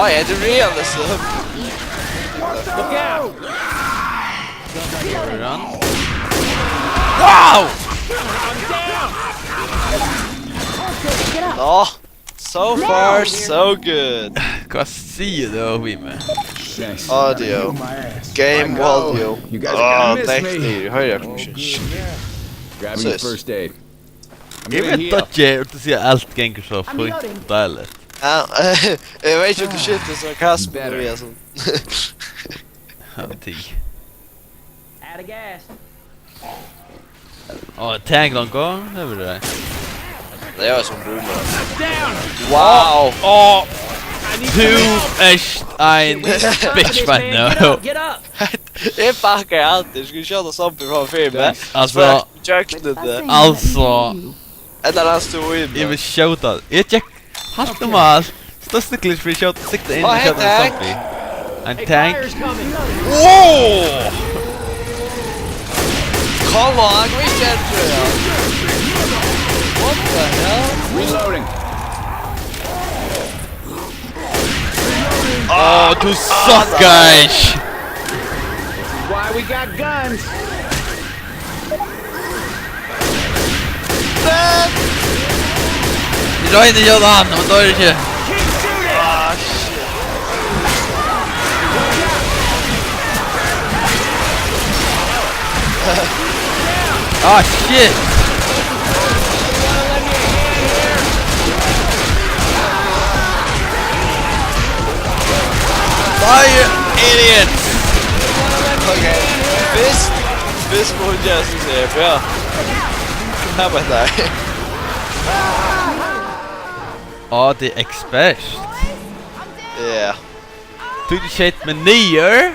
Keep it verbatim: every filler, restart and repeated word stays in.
Nei, er det real, altså? Look out! Wow! Nå, so far, so good. Hva sier du, Wime? Audio. Game volume. Åh, nektig. Høyre, kanskje. Grabbing the first aid. Eg veit ikki, og tú sier alt gengur so fínt og deiligt. Ja, eg veit ikki, um tú skilti, so Kasper er við, altså. Ja, tí. Out of gas. Åh, tank don't go. Det blir det. Det er jo som boomer. Down! Wow! Åh, I need tú some help. ert ein bitch, This man. man. Get No. Up, get up! Eg bakkar alltid. Skal skjóta zombie frá filmen. Altså, Jøknið det. Altså, Ella last du í eg vil meg. Skjóta. Eg gekk halt um alt. Størsta glitch fyri at skjóta, sikta inn Hva og skjóta ein heter zombie. Ein Hey, tank. Fire's coming. Wow! Come on, we can't do that. What the hell? Reloading. Åh, tú suck, guys. Why we got guns? That Eg royni at skjóta hann, men tað er ikki. Ah, shit. Ah, shit. Fire, idiots. Okay. This, this one just is here, bro. How about that? Åh, tað er expert. Yeah. Tú skeyt meg niður.